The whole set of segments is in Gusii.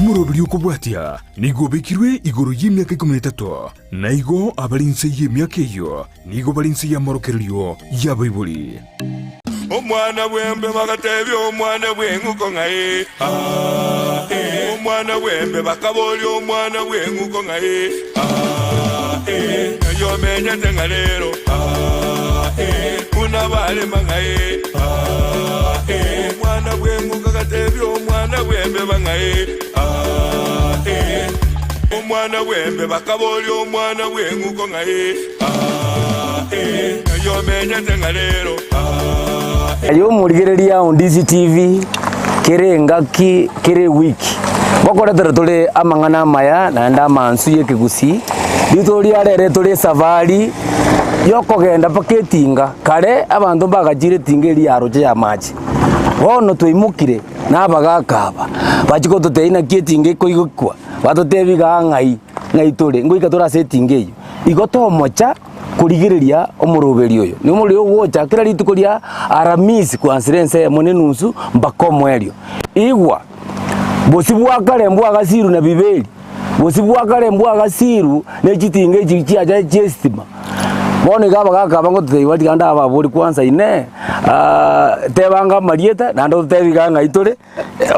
Omoroberi okobwatia nigo obekirwe igoro y'emiaka ikomi na etato, na igo abare inse y'emiaka eyio nigo bare inse y'amorokererio y'abaibori. Omwana bw'embe bagatebia omwana bw'eng'uko ng'a ee, aa, ee. Omwana bw'embe bakaboria omwana bw'eng'uko ng'a ee, aa, ee. Ng'ai omenyete ng'a rero, aa, ee. Buna barema ng'a ee, aa, ee. Omwana bw'eng'uko agatebia omwana bw'embeba ng'a ee, aa, ee. Omwana bw'embe bakaboria omwana bw'eng'uko ng'a ee, Aye omorigereria o Ndizi TV, kera engaki, kera ewiki, ngokoretera tore amang'ana amaya naende amansu y'ekegusii, rituko ria rero tore esafari yokogenda mpaka etinga, kare abanto mbagachire etinga eria yaroche ya amache, bono twaimokire na abagaka aba, bachia gototebia naki etinga ekoigokwa, batotebia igaa ng'ai, ng'ai tore, ngoika tore ase etinga eyio. Igo tomocha korigereria omoroberio oyo, na omorero ogocha kera rituko ria Aramisi koansera ense eyemo na enusu mpaka omoerio. Igwa, bosio bwa kare mbwagasirwe na biberi, bosio bwa kare mbwagasirwe ne chitinga echi chiacha chi'esitima. Bono iga abagaka aba ngototebia bare tiga ndababori kwanza inee, tebanga amarieta naende ototebi iga ng'ai tore.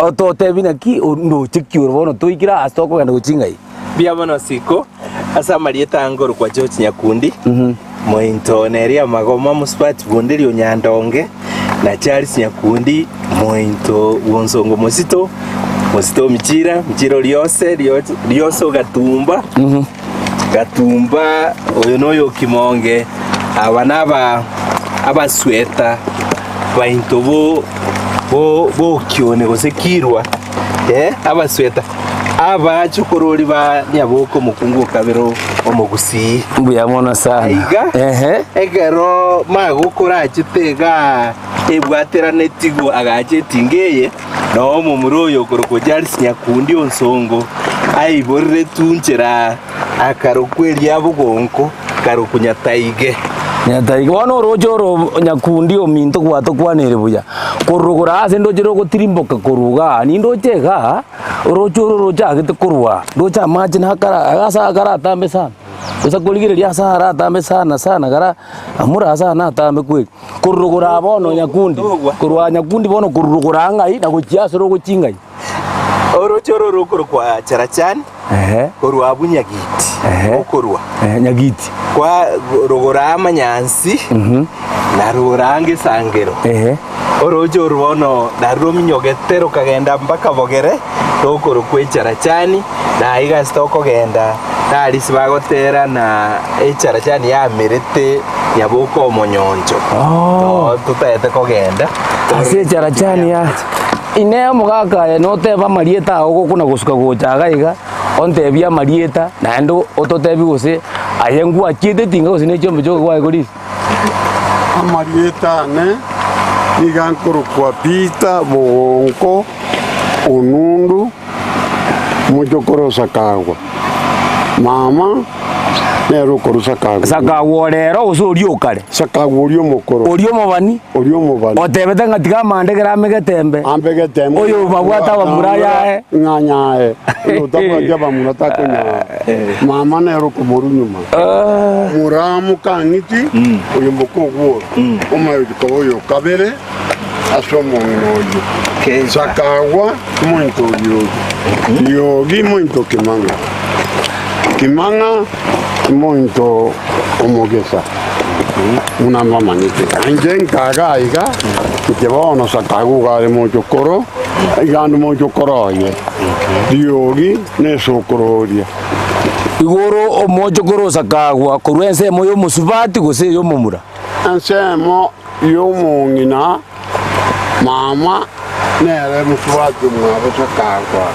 Ototebi naki ndoche ki ore bono toikire ase tokogenda gochia ng'ai? Mbuya mono Siko, ase amarieta aa nkorokwa George Nyakundi, mointo Neria Magoma mosubati bw'Onderi o Nyandonge, na Charles Nyakundi mointo bw'Onsongo Mosito, Mosito o Michira, Michira o Riose, Riose o Gatumba, Gatumba oyo noyo o Kimonge, aba naba abasweta bainto bo bo bokione gose kirwa, eh, abasweta abachukorori ba Nyaboke omokungu o kabere omogusii. Mbuya mono sana. Aiga Ehe. ekero magokoro achete igaa ebwateranetigwe agacha etinga eye, Noo omomura oyo okorokwa Charles Nyakundi Onsongo aiboreretwe nchera akarokwa eria bogonko karokwa Nyataige. Nyataige. Bono oroche oro Nyakundi ominto gwatokwanere buya, korwa ase ndoche rogotirimboka korwa igaa, nindoche igaa, oroche oro rochagete korwa aa, ndoche amache nakara ase akaratambe sana, gose korigereria ase aratambe sana sana kara amura ase aa natambe kweri. Korurugura bono nyakundi, korwa nyakundi bono korurugura ng'ai na gochia asore ogochia ng'ai. Oroche oro rokorokwa Charachani, Ehe, korwa abwo Nyagiti, Ehe. okorwa ehe, Nyagiti. kwa rogora amanyansi, na rogora ange esangero. Ehe. Oroche oru bono naru rominyogete rokagenda mpaka bogere, rokorokwa Echarachani, na aiga ase tokogenda narisi bagotera na Echarachani yamerete Nyaboke omonyoncho. Oh. Noo totaete kogenda. Ase Echarachani ya Inee omogaka aye notebe amarieta ao gokona gosuka gocha iga iga, ontebie amarieta naende ototebie gose aye ngwachiete tinga gose ne chiombe chioka kwaye korisia. Amarieta ane nigo nkorokwa Peter Bogonko Onundu, omochokoro o Sakagwa. Mama nere okorwa Sakagwa. Sakagwa ore ero gose oria o kare? Sakagwa oria omokoro. Oria omobani? Oria omobani. Otebete ng'a tiga amandegere ame getembe. Ambe getembe. Oyo obabwate abamura ayaye. Ng'a nyaye. Oyo otabwati abamura takonyara. Mama nere okomorwa nyuma. Moramu kang'iti, oyo moka ogworo, omayoki koba oyo okabere ase omong'ina oyio. Sakagwa omonto o riogi, riogi monto kimang'a, kimang'a monto omogesa, buna mbamanyete. Inche nkaga aiga, inche bono sakagwa iga are mochokoro, iga ande mochokoro oye, riogi na esokoro oria. Igoro omochokoro osakagwa korwa ensemo y'omosubati gose ey'omomura. Ensemo y'omong'ina mama nere mosubati omwabo sakagwa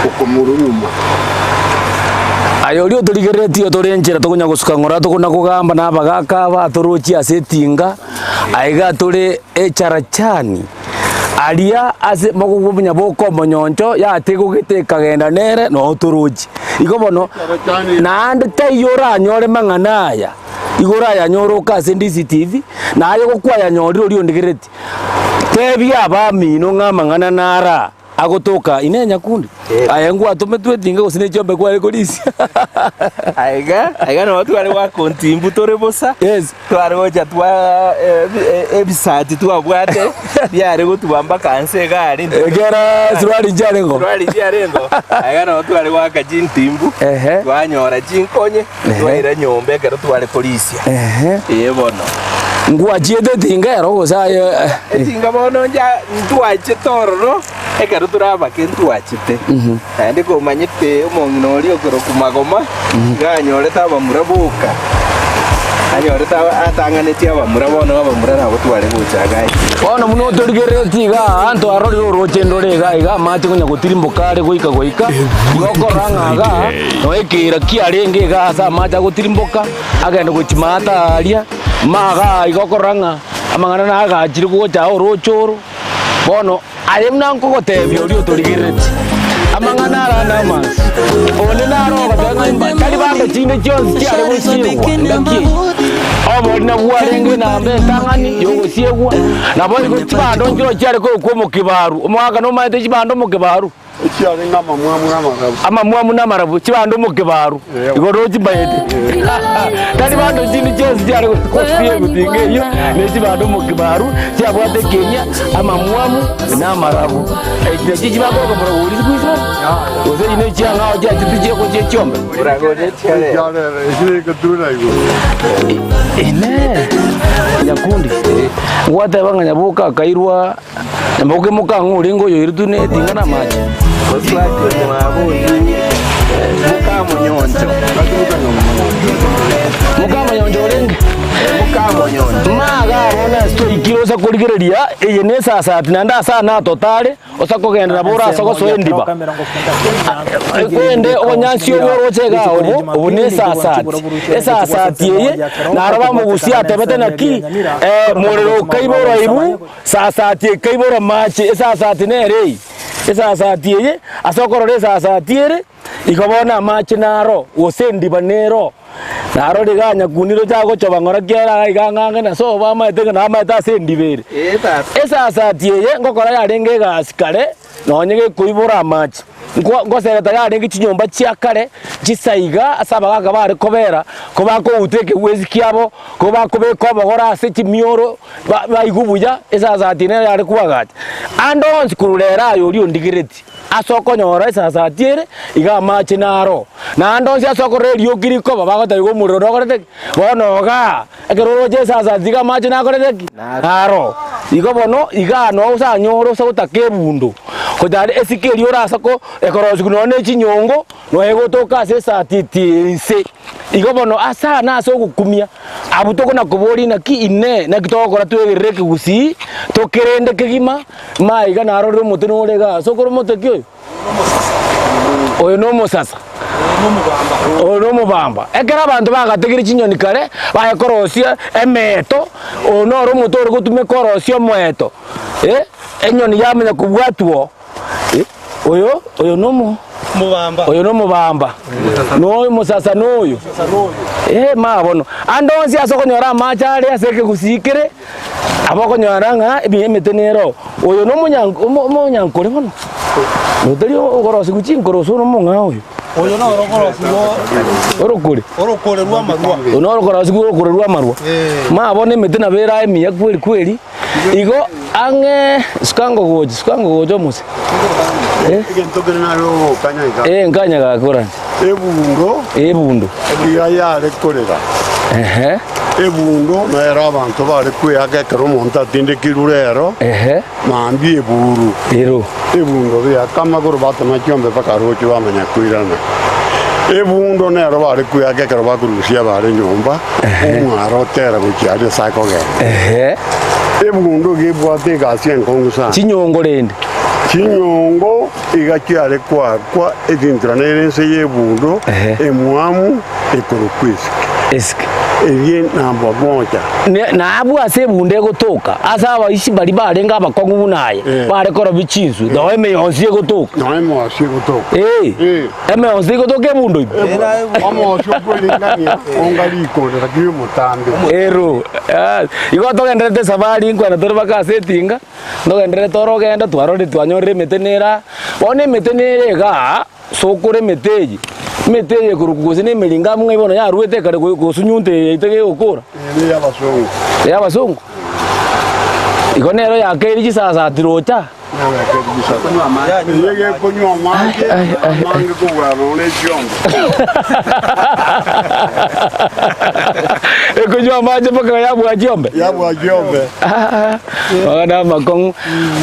okomorwa nyuma. Aye oria otorigereretie otore enchera tokonya gosuka ng'ora tokona kogamba na abagaka aba atorochie ase etinga, aiga tore echarachani. Aria ase mogokumia boka omonyoncho yategogete ekagenda nere noo torochie. Igo bono, naende taiyo oranyore mang'ana aya, igo orayanyore oka ase DCTV, naye gokwayanyorire oria ondigereretie, tebia abamino ng'a amang'ana naro aa. Agotoka inee nyakundi? Aye ngwatometwe etinga gose ne chiombe kware korisia? Aiga, aiga nabo tware goaka ontimbu tore bosa, Yes. tware gocha twa eh, ebisati twabwate biare gotuba mpaka nse iga aria. Ekero suruari nchiarengo. Suruari nchiarengo, aiga nabo tware goaka chintimbu, Ehe. twanyora chinkonye, twaira nyomba ekero tware korisia. Ehe. Ee bono. Ngwachiete etinga ero gose aye Etinga bono ncha ntwachete ororo. Ekero tore abake ntwachete, naende komanyete omong'ina oria okorokwa Magoma, iga anyorete abamura boka, anyorete aba- atang'anetie abamura bono abamura nabo tware gocha iga ime. Bono buna otorigereretie iga aa, ntwarorire orooche ndore iga iga amache konya gotirimboka are goika goika, igo okorora ng'a iga noe ekeira kiarenge iga ase amache agotirimboka, agende gochia maate aaria, ma igaa iga okorora ng'a amang'ana nagachire gocha aa orooche oro. Bono aye buna nkogotebia oria otorigereretie amang'ana ara namansi, onde naro ogoteba ng'a imba tari bande chinde chionsi chiare gosiegwa engaki eye. Obori nabwo bwarenge enamba entang'ani y'ogosiegwa, naboigo chibando nchiro chiare korokwa omokebaru. Omogaka nomanyete chibando omokebaru? Echiarenge amamwamu na amarabu. Amamwamu na amarabu, chibando omokebaru, igo rochimanyete. Tari bando chinde chionsi chiare gosiegwa egotinga eyio, ne chibando omokebaru, chiabwate ekienia, amamwamu na amarabu. Echi nachio chibakoroka moragori siku hizi bono, gose echi ne chiang'ao chiachete chiagochia chiombe. Echiarere, echi negeturera igoro. Inee! Nyakundi, ngwateba ng'a Nyaboka akairwa Naboke mokang'u orenge oyoiretwe netinga na amache. Mosubati omwabo oyio mokamonyoncho. Mokamonyoncho orenge. Mokamonyoncho. Maga bono ase twaikire osa korigereria eye ne esasati naende ase aa natotare osa kogenda nabo orase gosoa endiba. Korende obonyansi obo oroche igaa obo, obo ne esasati. Esasati eye naro bamogusia atebete naki morero okaibora ibu. Sasati ekaibora amache, esasati nere eye, esasati eye, ase okorora esasati ere, igo bono amache naro, gose endiba nero. Narora iga nyakundi roche agochoba ng'ora ki ore iga ang'e ang'e na sobo amaete ng'a namaete ase endiba ere. Esasati eye ngokora yarenge egasi kare, nonye gekoibora amache. Nko ngosereta yarenge chinyomba chia kare, chisaiga ase abagaaka bare kobera, kobakouta ekegwesi kiabo, kobakobeka obogoro ase chimioro, ba baigwe buya, esasati nero yare koagacha. Ande onsi korwa rero aye oria ondigeretie, ase okonyora esasati ere, iga amache naro. Naende onsi ase okorora erioki rikoba, bagotebia iga omorero nokorete ki? Bono igaa, ekero oroche esasati iga amache nakorete ki? Naro. Igo bono, igaa noo osanyore ase gotaka ebundo, gotari esike eria orase ko ekorosigwa nonya ne chinyongo, nonya egotoka ase esatiti inse. Igo bono ase aa nase ogokumia, abwo tokona-koboria naki Inee, naki togokora twegerere ekegusii, tokerende kegima, maiga narorire omote nore igaa, ase okore omote ki oyo? Oyo nomosasa, oyo nomobamba. Ekero abanto bagategire chinyoni kare, baye korosia emeeto, oyo noro omote ore gotumeka orosie omoeto, eh, enyoni yamanya kobwatwa oo. Oyo oyo nomo oyo nomobamba, na oyo omosasa noyo, eh ma bono. Ande onsi ase okonyora amache are ase ekegusii kere, aba okonyora ng'a ebi emete nere oo. Oyo nomonyank omo omonyankore bono, notari okorosigwa chinkoro ase ore omong'ao oyo. Oyo noro okorosigwa Orokore. orokore rw'amarwa. Oyo noro okorosigwa orokore rw'amarwa. Eh. Ma bono emete nabo ere emiya kweri kweri. Igo ang'e suka ngogocha, suka ngogocha omose. Eh? Egento kere nare ogokanya iga. Eh, nkanya gakora nche. Ebundo Ebundo. iga yare korera. Ehe. Ebundo nero abanto bare kweaka ekero omonto atindekirwe rero, Ehe. mambia eburu. Ero. Ebundo beaka amagoro batoma chiombe mpaka roche bamanya koirana. Ebundo nero bare kweaka ekero bakorusia abare nyomba, omwaro otera gochia aria ase akogenda. Ehe. Ebundo iga ebwate egasi enkong'u sana. Chinyongo rende. Chinyongo iga chiare koakwa etintura nere ense y'ebundo Ehe. emwamu ekorokwa esike. Esike. Erie namba moja. Na abwo ase ebunda egotoka, ase abaisi baria barenge abakong'u buna aye, bare korobia chinswe, nonya emeyonsi egotoka. Nonya emeyonsi egotoka. Ee, emeyonsi egotoka ebunda ime. Omosi okweringania onga rikonde lakini omotambe. Ero, igo togendererete esafari nkwana tore mpaka ase etinga, ntogendererete orogendo twarorire twanyorire emete nere aa, bono emete nere igaa. Sokora emete eye, emete eye ekorokwa gose nemeringamu ng'ai bono yaruete ekare gosunyunta eye yaito gegokora? Eye ney'abasongo. Ey'abasongo? Igo nero yakeire chisasati rocha? Nero yakeire chisasati. Eye gekonywa amache amange kobua nonya ne chiombe. Ekonywa amache mpaka yabua chiombe? Yabua chiombe. Amang'ana amakong'u.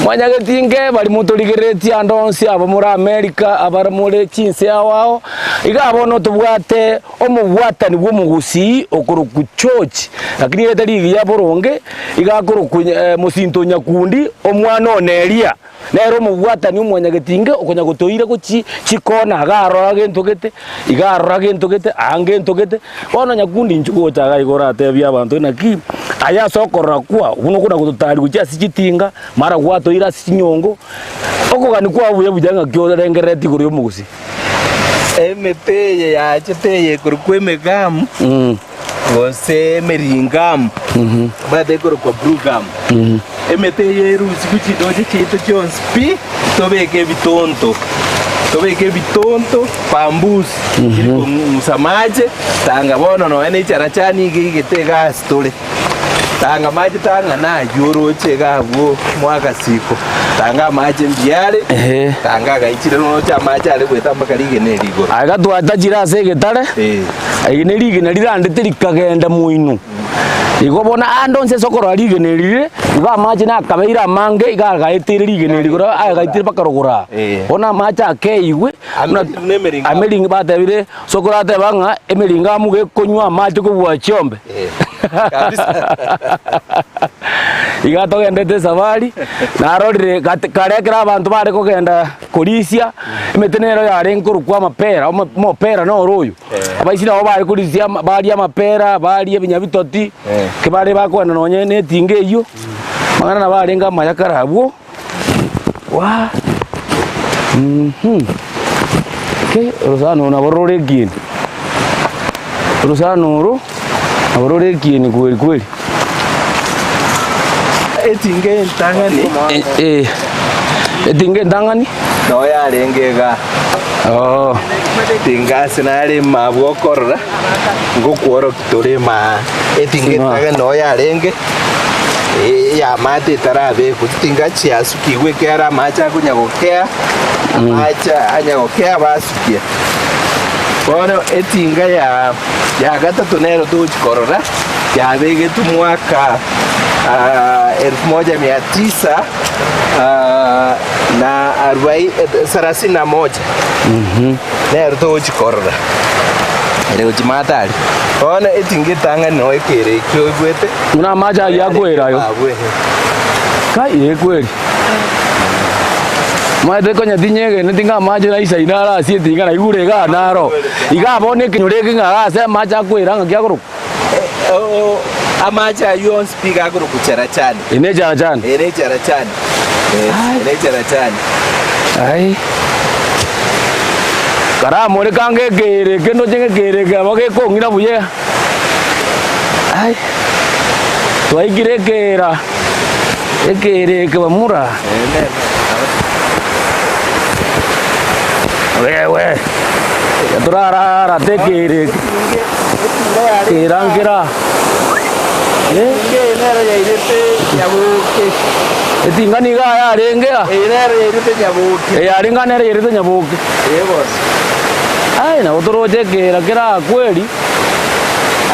Mwanyageti inke baria motorigereretie ande onsi aba more America, abare more chinse ao ao, iga bono tobwate omobwatani bw'omogusii okorokwa George, lakini erieta rigiya boronge iga akorokwa mosinto o Nyakundi, omwana o Neria. Nere omobwatani omwanyageti inke okonya gotoira gochia chikona iga arora gento gete, iga arora gento gete, aa ngento gete. Bono nyakundi inche gocha iga iga oratebie abanto naki, aye ase okorora kwao, buna okona gototaria gochia ase chitinga, mara gwatoira ase chinyongo, okogania kwao buya buya ng'aki orengerereti igoro y'omogusii. Emete eye yachete eye ekorokwa emegamu, gose emeringamu, omanyete ekorokwa blue gum. Emete eye erusigwe chindoche chiaito chionsi pi, tobeke ebitonto, tobeke ebitonto bamboos chiri kong'usa amache, tanga bono nonya na echarachani iga eigete iga ase tore, tanga amache tang'ana aywo oroche iga abwo mwagasiko, tanga amache mbuya are, Ehe. tanga agaichire roche amache are goeta mpaka rigena eri igoro. Aiga twatachire ase egetare, Eh. eri ne rigena rirandete rikagenda moino. Igo bono ande onsi ase okorora rigena eri rire, igo amache nakabeire amange, iga agaeteire rigena eri igoro, agaetire mpaka rogoro aa. Eh. Bono amache akeigwe, buna Amering'amu na emeringamu. ameringa batebire, sokoro ateba ng'a emeringamu gekonywa amache kobua chiombe. Eh, kabisa. Iga togendete esafari, narorire gati kare ekero abanto bare kogenda korisia, emete nero yarenge korokwa amapera, omo omopera noro oyo. Abaisraeli nabo bare korisia baria amapera, baria ebinyabitoti, ki bare bakogenda nonye na etinga eyio, amang'ana nabo arenge amaya kare abwo, waa mh, ki orosana oro nabo rore ekieni, orosana oro nabo rore ekieni kweri kweri. Etinga entang'ani. Eh, etinga entang'ani. Noo yarenge igaa. Oo. Etinga ase nare ime abwo okorora, ngokworokia tore ime aa. Etinga entang'ani noo yarenge, ey'amato etarabekwa, chitinga chiasukigwe ekiagera amache akonya gokea, amache anya gokea basukia. Bono etinga ya ya gatato nero togochia korora, yabegetwe mwaka elfu moja mia tisa na arubai sarasini na moja nero togochia korora ere gochia maate aria. Bono etinga etang'ani noo ekere ekio oigwete Buna amache ayio akwera ayo. Abwo ehe. Kai ee kweri. Omanyete konya tinyegeneti ng'a amache naisaine are ase etinga naigure igaa naro. Igaa bono ekenyoro eke ng'a ase amache akwera ng'aki akorokwa? Amache ayio onsi pi iga akorokwa Cherachani. Eye ne Cherachani? Eye ne Cherachani. Eye ne Cherachani. Ai. Karamore kange ekeere eke ndoche ng'a ekeere eke nabo gekong'ira buya. Ai. Twaikire ekeera, ekeere eke bamura. Wewe, torararate ekeere eke. Kera nkera. Eh? Eye nero yairete Nyaboke. Etinga nigo yarenge aa. Eye nero yairete Nyaboke. Eye yarenge aa nere yairete Nyaboke. Ee boss. Ai nabo toroche ekeera kera aa kweri.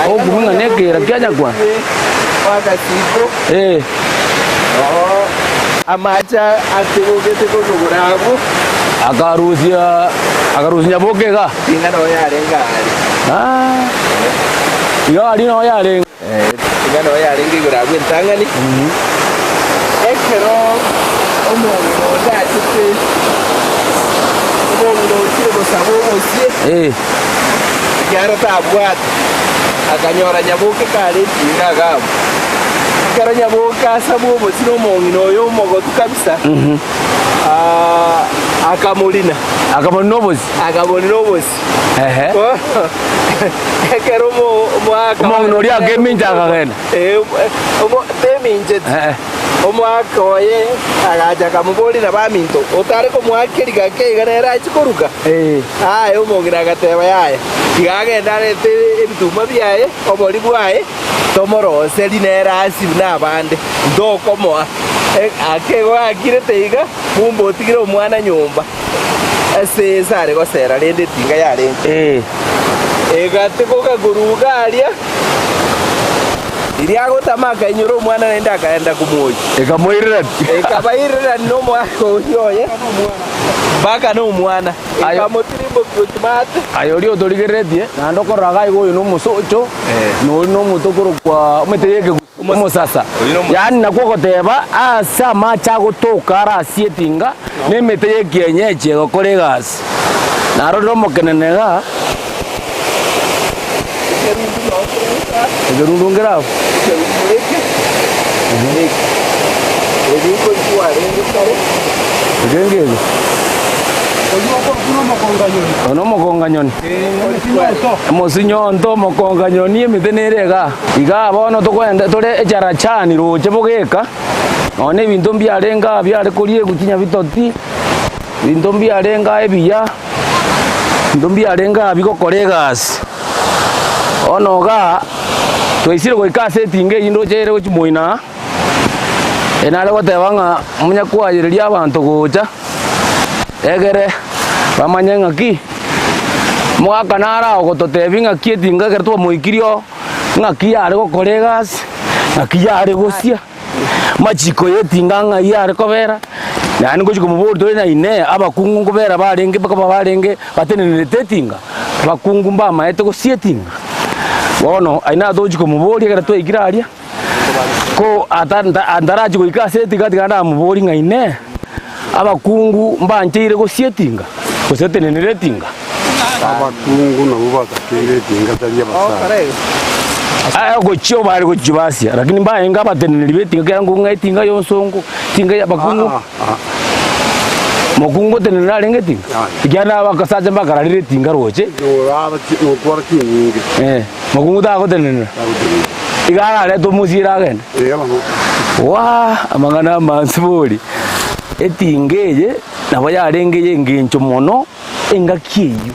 Okumia ng'a nekeera kia nyakwana. Wakasiko. Eh. Oo amache atebogete korwa abwo. Akarusia akarusia Nyaboke igaa. Etinga noo yarenge aria. Ah. Iga aria noo yarenge. Etinga noo yarenge igoro abwo entang'ani. Ekero omong'ina onde achete, omong'ina ochire gosaba obosie, ekiagera tabwate. Akanyora Nyaboke kare etinga iga abwo. Ekero Nyaboke asabwa obosie na omong'ina oyo omogotu kabisa, akamorina. Akamorina obosie. Akamorina obosie. Ehe. Ekero omoaka Omong'ina oria akemincha akagenda. Eh, temincheti. Ehe. Omoaka oye agacha akamoboria, na baminto, otare komoakeria gake iga nere achie koruga? Eh. Aye omong'ina agateba, Yaya, tiga agende arente ebituma biaye, obori bwaye, tomoroserie nere asie buna abande, ntokomoa. Ake igo gakirete iga, kumbe otigire omwana nyomba ase ense are gosera, rende etinga yarenge. Eh. Egatigoka korwa iga aria. Riria agotama akainyora omwana naende akaenda komwoyia. Ekamoirerania. Ekabairerania nomoaka oyio oye mpaka nomwana. Aye. Ekamotirimbokia gochia maate. Aye oria otorigereretie, naende okorora iga iga oyo nomosocho, na oria nomote okorokwa omete y'ekegusii, omosasa. Oria nomosasa. Yaani nakwo ogoteba, ase amache agotoka are ase etinga, na emete y'ekienyechi egokora egasi. Narorire omokenene igaa. Ekerundu nkere abwo. Eke nkeke. Oyo nomokonganyoni. Omosinyonto, omokonganyoni, emete nere igaa. Igaa bono tokoenda tore echarachani roche bogeka, nonya na ebinto mbiarenge aa biare koriegwa chinyabitoti, ebinto mbiarenge aa ebiya. Ebinto mbiarenge aa bigokora egasi, bono igaa, twaisire goika ase etinga eyio ndoche ere gochia moino aa, eye nare goteba ng'a omonye koayereria abanto gocha, egere bamanye ng'aki, omogaka nare aa ogototebia ng'aki etinga ekero twamoikirie oo, ng'aki yare gokora egasi, ng'aki yare gosia. Amachiko y'etinga ng'ai are kobera, naende ngochia komoboria tore na inee, abakungu nkobera barenge mpaka barenge batenenerete etinga? Abakungu mbamaete gosia etinga? Bono aye natochia komoboria ekero twaikire aria, ko ata nta ntarachia goika ase etinga tiga ndamoborie ng'a inee, abakungu mbancheire gosia etinga, gose etenenere etinga? Abakungu nabwo batakeire etinga tari abasacha. Aya gochia obare gochia basia, lakini mbaenge abateneneri b'etinga ekiagera ngokong'a ng'a etinga y'onsongo, etinga y'abakungu, Ah, ah, mokungu otenenera arenge etinga? Yaya. Ekiagera abasacha mbakararire etinga roche, Norara chi- notwara chinyinge. eh, mokungu tagotenenera, Tagotenenera. iga ararete omosiere agende. Eh, abana. Waa! Amang'ana amansi bori, etinga eye nabo yarenge y'engencho mono engaki eyio.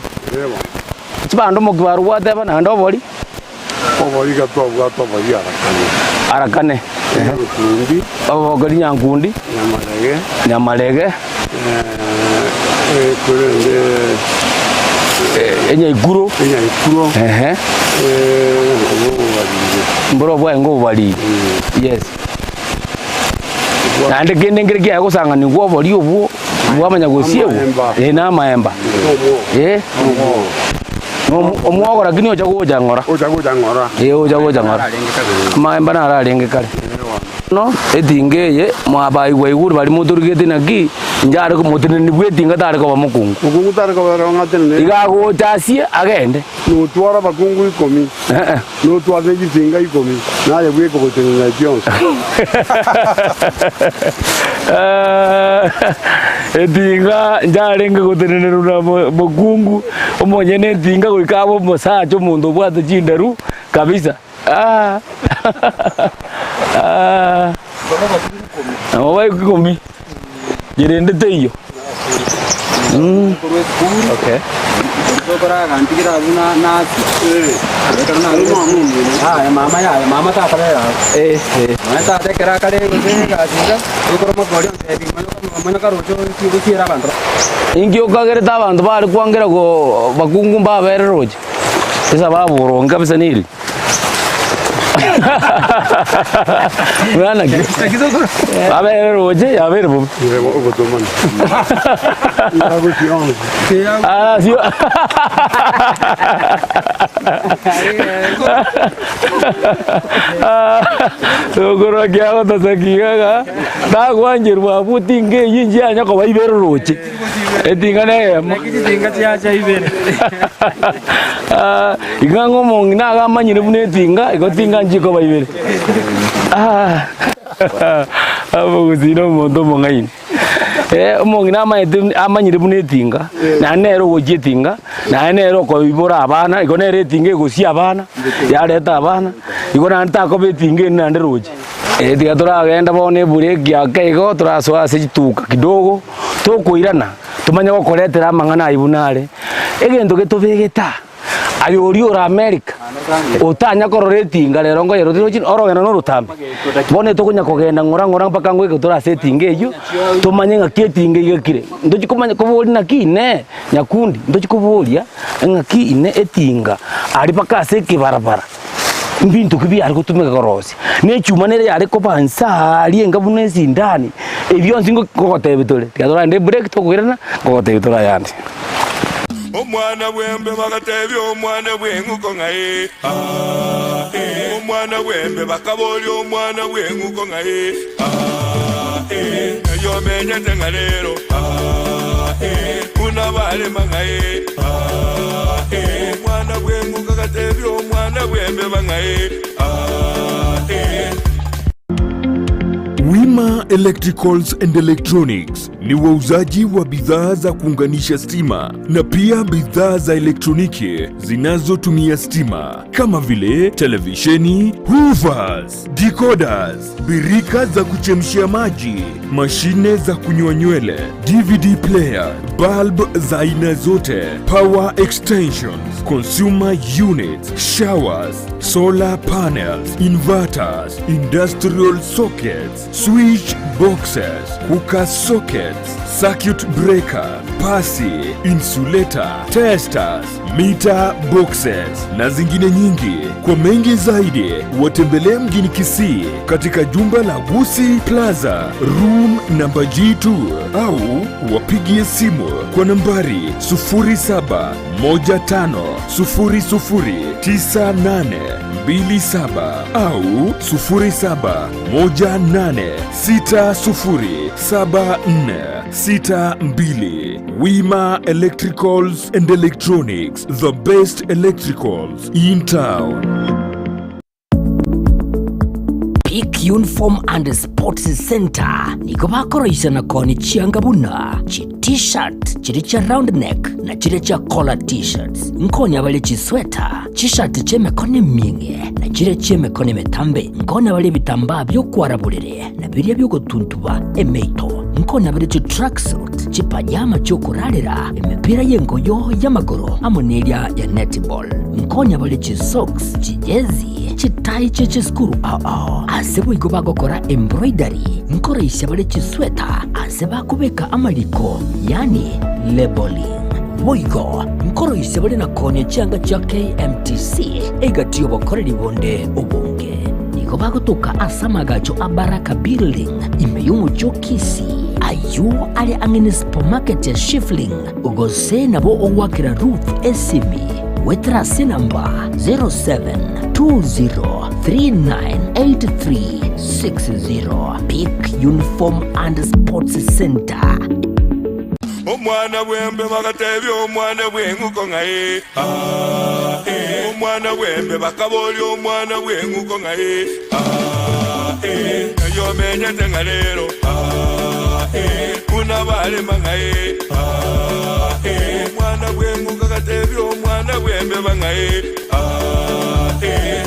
Chibando omokia barobwo gwateba naende obori. Obori iga twabwate obori arakane. Arakane. Nyankundi. Obokori nyankundi. Nyamarege. Nyamarege. Korende Enyaikuro. Enyaikuro. Ehe. Obobariri. Mboro bwaye ngobobariri. Yes. Naende kende nkere kiaye gosang'anigwa obori obwo bwamanya gosiegwa Amaemba. eh na amaemba eh omwogo lakini ocha gocha ng'ora Ocha gocha ng'ora. eh ocha gocha ng'ora amaemba naro arenge kare bono etinga eye mwabaigwa igure baria motorigete naki inche are moteneni bwa etinga tare koba mokungu Mokungu tare kobera ong'atenene. iga agocha asie agende Notwara abakungu ikomi. Eh-eh. Notware chitinga ikomi, naye bweka ogotenena chionsi. Etinga njarenge gotenenerwa na mokungu omonyene etinga goika abe omosacha omonto obwate chinderu kabisa ah nabo baika ikomi yerende teiyo. Okay. Eh, eh. Inki okagerete abanto bare kwangera go bakungu mbabere roche? Esababu boronge kabisa neri. Buna naki? Babere roche yabeire bobe. Ogotomana. Yagochia onsi. Ah, sio. Sokoro kiagotosa iga tagwancherwa abwo tinga eyio inche yanya koba ibere roche. Etinga neyemo. Ah, iga ng'a omong'ina iga amanyire buna etinga, igo tinga nchikoba ibere. Ah, omogusii na omonto omong'aini. Eh, omong'ina amaete amanyire buna etinga, naende nere ogochia etinga, naende nere okoibora abana, igo nere etinga egosia abana, yareta abana, igo naende takoba etinga ende naende roche. Eh, tiga toragenda bono ebureki ake igo, torasoa ase chituka kidogo, tokoirana, tomanye gokoretera amang'ana aywo buna are, egento getobegete aa, aye oria ore America, otanya korora etinga rero nkoyerotire roche orogendo norotambe, bono etokonya kogenda ng'ora ng'ora mpaka ngoika tore ase etinga eywo, tomanye ng'aki etinga igekire. Ntochi komanya koboria naki inee, nyakundi, ntochi koboria ng'aki inee etinga aria mpaka ase ekebarabara. Mbinto ki biare gotumeka korosia, na echuma nere yare koba inse aaria enga buna esindani, ebi bionsi ngogotebia tore, tiga toragende ebreak tokoirana, ngogotebia tore ayande. Omwana bw'embe bagatebia omwana bw'eng'uko ng'a ee, aa, ee. Omwana bw'embe bakaboria omwana bw'eng'uko ng'a ee, aa, ee. Ng'ai omenyete ng'a rero, aa, ee. Buna barema ng'a ee, aa, ee. Omwana bw'eng'uko agatebia omwana bw'embeba ng'a ee, aa, ee. Wima Electricals and Electronics ni wauzaji wa bidhaa za kuunganisha stima na pia bidhaa za elektroniki zinazotumia stima kama vile televisheni, hoovers, decoders, birika za kuchemshia maji, mashine za kunyoa nywele, DVD player, bulb za aina zote, power extensions, consumer units, showers, solar panels, inverters, industrial sockets, switch boxes, cooker sockets, circuit breaker, pasi, insulator, testers, meter boxes na zingine nyingi. Kwa mengi zaidi, watembelee mjini Kisii katika jumba la Gusii Plaza room namba G2 au wapigie simu kwa nambari 0715009827 au 0718607462. Wima Electricals and Electronics, the best electricals in town. Peak Uniform and Sports Center nigo bakoroisana koni chianga buna chi T-shirt chiria chia round neck na chiria chia collar T-shirts. Nkonya bare chisweta, chishati chi'emekono emieng'e na chiria chi'emekono emetambe. Nkonya bare ebitambaa bi'okwara borere na biria bi'ogotuntuba emeito. Nkonya bare chitracksuit, chipajama chi'okorarera, emepira y'engoyo y'amagoro amo neria ya netball. Nkonya bare chisocks, chijezi, chitai chie chisukuru ao ao. Ase boigo bagokora embroidery, nkoroisia bare chisweta ase bakobeka amariko, yaani labelling. Boigo nkoroisia bare na koonia chianga chia KMTC egati y'obokoreri bonde obonge. Nigo bagotoka ase amagacho a Baraka Building ime y'omochie o Kisii, ayio are ang'e ne supermarket ya Shifling, gose nabo ogoakera Ruth esimi goetera ase enamba 0720398360. Peak Uniform and Sports Center. Omwana bw'embe bagatebia omwana bw'eng'uko ng'a ee, aa, ee. Omwana bw'embe bakaboria omwana bw'eng'uko ng'a ee, aa, ee. Ng'ai omenyete ng'a rero, aa, ee. Buna barema ng'a ee, aa, ee. Omwana bw'eng'uko agatebia omwana bw'embeba ng'a ee, aa, ee.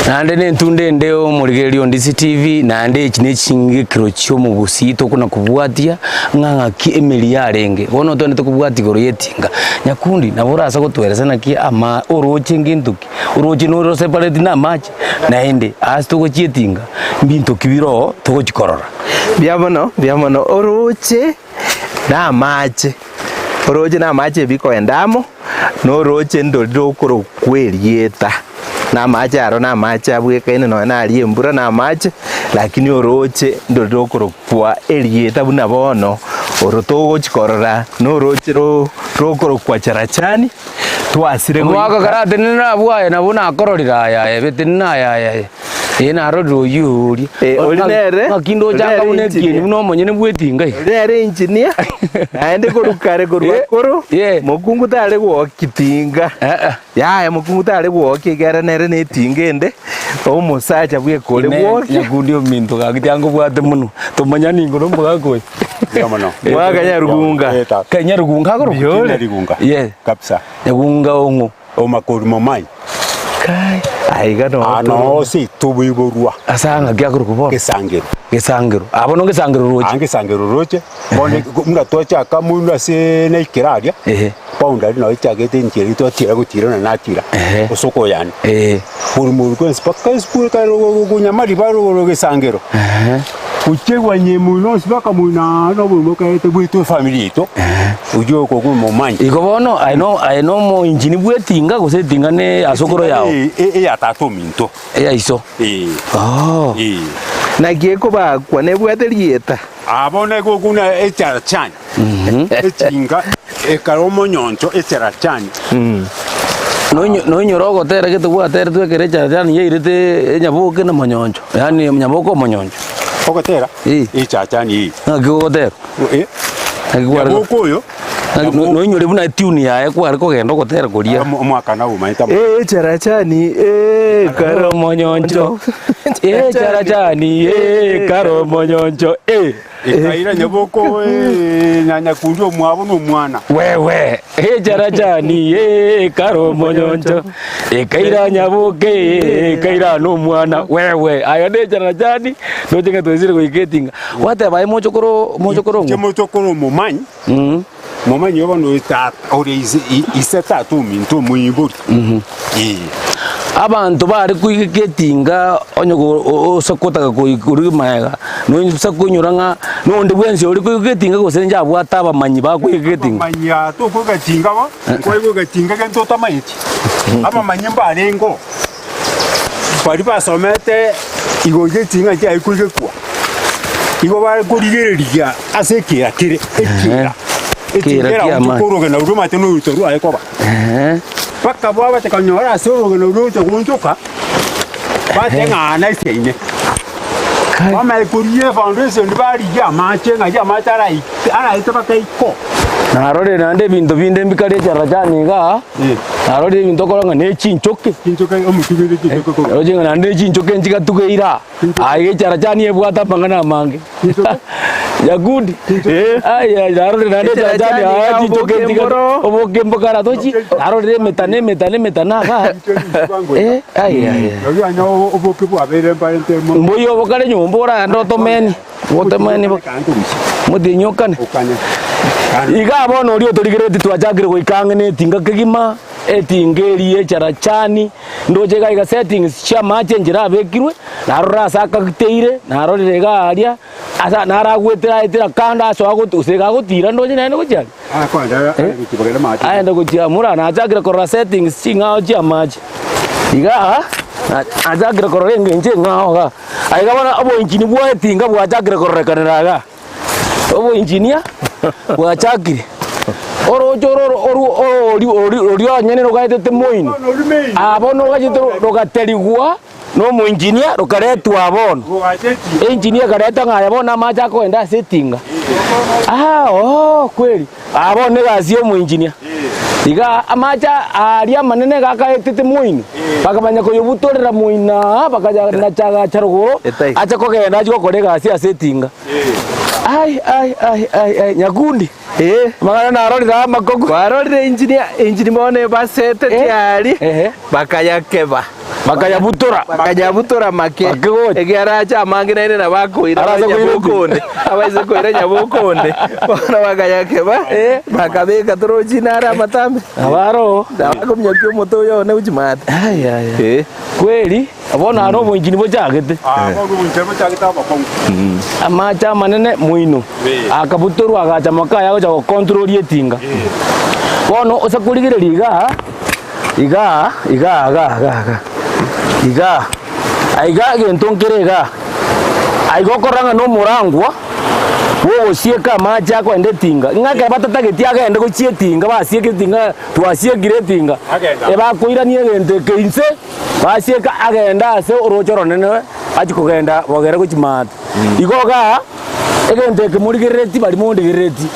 Naende nentunda ende omorigereria o Ndisi TV, naende echi nechingekero chi'omogusii tokona kobwatia ng'a ng'aki emeri yarenge. Bono togende kobwatia igoro y'etinga. Nyakundi nabo orase gotoeresa naki ama oroche ngento ki? Oroche noro separate na amache? Naende ase togochia etinga, mbinto ki bire oo togochi korora? Mbuya mono, mbuya mono. Oroche na amache, oroche na amache ebikoenda amo, na oroche ndori rokorokwa erieta. Na amache aro na amache abwekaine nonya naria embura na amache, lakini orooche ndori rokorokwa erieta buna bono, oro togochi korora noroche ro rokorokwa Charachani, twasire Omwaka goika. karatenene abwo aye nabo nakororire aya aye betenene aya aya aye ee narorire oyio oria. Eh, ori nere- Ng'aki ndoche ori nere anga buna engineer. ekieni buna omonyene bw'etinga iga. Ori nere engineer, naende korwa kare korwa Eh, koro, yeah. mokungu tare gwokia tinga. Eh, eh. Yaya mokungu tare gwokia ekere nere ne etinga ende, omosacha bweka ore Ine gwokia. nyakundi ominto gaki tiangobwate mono, tomanyani ingo na omogaka oyo. Mbuya mono. Mwaka Nyarugunga. Eh, tata. Kai Nyarugunga akorokwa? Mbuya ore. Nyarugunga. Yes. Kabisa. Nyagunga ong'o? Omakori momai. Kai. Aiga no. Ah, no se toboiborwa Ase ng'aki akorokwa bono? gesangero. Gesangero. Ah, bono ngesangero roche. Ah, ngesangero roche. Bono buna twachaka moino ase naikera aria. Ehe. Boundary noo echagete enchera eywo twatira gotira na natira. Ehe. Osoko oyane. Eeh. Korwa moru kwensi mpaka esukuru ekare konyamari bare rogoro gesangero. Ehe. Gochegwa onye moino onsi mpaka moino aa na oborimo okaete bwaito efamiri yaito. Oywo okogwa omomanyi. Igo bono aye no aye no omoinchini bwa etinga gose etinga ne asokoro yao? Eya tata ominto. Eya iso. Ee. Oo. Ee. Naki ekobakwa nebwate rieta. Aa bono egokuna echarachani, echinga ekare omonyoncho echarachani. Noinyo- Noinyore ogotera gete gwateretwe ekero echarachani yairete enyaboke na monyoncho, yaani nyaboke omonyoncho. Ogotera Eh. echarachani eye. Ng'aki ogotera? Eh, Ng'aki kware nyaboke oyo ng'aki no- noinyore buna etune yaye kware kogenda ogotera koria. omo- omwaka naomanyete amo. Eh, charachani, eh, Karo omonyoncho, eh, charachani, eh, karo omonyoncho, eh. Ekaira nyaboko eh, na nyakundi omwabo na omwana. Wewe, eh, charachani, eh, karo omonyoncho, ekaira nyaboke, eh, ekaira na omwana, wewe. Aye ne charachani, noche ng'a twesire goika etinga. Gwateba aye mochokoro, mochokoro Inche ng'o? mochokoro omomanyi, Mm. momanyi obo no tata ore ise ise tata ominto omoibori. Eh. Abanto bare koigeka etinga onye ose kotaka korwa magega, noisa koinyora ng'a nonde bwensi ore koigeka etinga gose inche abwate abamanyi bakoigeka etinga. Abamanyi aa tokoigeka etinga bo, nkoigeka etinga gento otamanyeti. Abamanyi mbarengeo, baria basomete igoro ya etinga nchiaye koigekwa, igo bare korigereria ase ekiira kere, ekiira. Etinga Ekiira era ki'amache. omonto korogena roria omanyete noruto rwaye koba. Ehe. Bakabua batakanyora ase orogena roche goonchoka, bateng'ana eseine. Kai. Bamanye korigia efoundation barigia amache ng'ai amache araite araete baka iko. Narorire naende ebinto binde mbikare echarachani igaa, Eh. narorire ebinto okora ng'a ne chinchoke. Chinchoke omotugo ere chinchoke korwa. Roche ng'a naende chinchoke nchigatugeire aa. Aye echarachani ebwate amang'ana amange. Nyakundi. Ai ai narorire naende echarachani Echarachani aa iga chinchoke oboke nchiga mboro. oboke mbokara tochi. Narorire emetano emetano emetano igaa. Eh, ai ai. Nari onye oboke bwabeire mbarente mono. Mboiyo obokare nyomba oragende otomeni, otomeni bo motienyi okane. Okane. Igaa bono oria otorigeretie twachakire goika ang'e na etinga kegima, etinga eria echarachani, ndoche iga iga settings chi'amache enchera abekirwe, narora ase akagiteire, narorire iga aria, asa naragwetera aetera kando asoa goti gose iga agotira ndoche naende gochia aria. Aende gochia mura nachakire korora settings ching'ao chi'amache, igaa nachakire korora engencho eng'ao igaa. Aiga bono oboinchini bwa etinga bwachakire kororekanera igaa. Oboinjinia bwachakire, orooche oro oru ori ori roria onyene rogaetete moino, aa bono rogachete rogaterigwa na omoinjinia rokaretwa aa bono. Engineer ekareta ng'a aya bono amache akogenda ase etinga, ah ooh kweri, aa bono egasi ya omoinjinia. Igaa amache aria amanene iga akaetete moino, bakamanya koyobutorera moino aa bakayanacha rogoro, ache kogenda achie gokora egasi ase etinga. Ai, ai, ai, ai, ai, nyakundi. Eh. Amang'ana narorire amakoku. Kwarorire engineer, engine bono ebasete Eh. tiari, Ehe. bakayakeba. Bakayabutora. Bakayabutora make. Bakegocha. Ekiagera ache amange naende nabo akoira Arase nyaboka koira onde. Abaise koira nyaboka onde. Bono bakayakeba, bakabeka torochi nare amatambe. Nabo aro. Nabo akominyokia omote oyo one gochia maate. Ai, ai, ai. Eh. Kweri, bono aro oboinchini bochagete. Ah, bono oboinchini bochagete abakong'u. Amache amanene moino, akabutorwa agacha moka aye agocha gokontroli etinga. Bono ase korigereria igaa, igaa, igaa, igaa, igaa, igaa. Igaa, aiga egento nkere igaa, aiga okorora ng'a nomorangwa bw'ogosieka amache akoenda etinga, ng'a ekero batatageti agende gochia etinga basieke etinga twasiekire etinga, ebakoirania egento eke inse, basieka agende ase oroche oronene achie kogenda bogere gochia maate. Igo igaa. Egento eke morigerereti baria mondigerereti,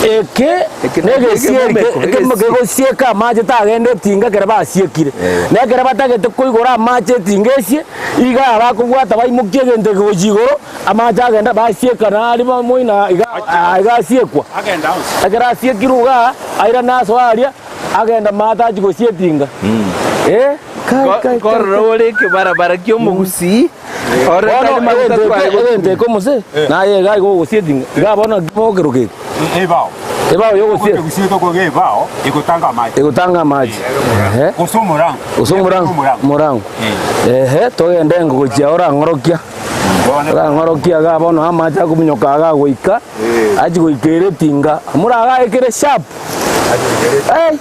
eke Eke nakio negesieri ekemumeko, ekemo egesi. kegosieka amache tagenda etinga ekero basiekire. Na ekero batagete koigora amache etinga esie, iga bakobwata baimokia egento eke gochia igoro, amache agenda basieka naria ba moino iga iga asiekwa. Ekero asiekirwe igaa, airane asoe aria, agenda maate achie gosia etinga. Eh, kai kai kai Nkorora kai. ore ekebarabara ki'omogusii. Ore Bono tari maguta egento tware eke egento gotumia. eke omose naye iga igo ogosia etinga iga bono naki mokeroka eke Ebao. ebao yogosia Ekegusii tokoga ebao egotanga amache. egotanga amache ehe Gose omorango. gose omorango omorango ehe togende engo gochia orang'orokia Bono orang'orokia iga bono amache akominyoka iga agoika achia goika ere etinga mura iga ekere sharp Ei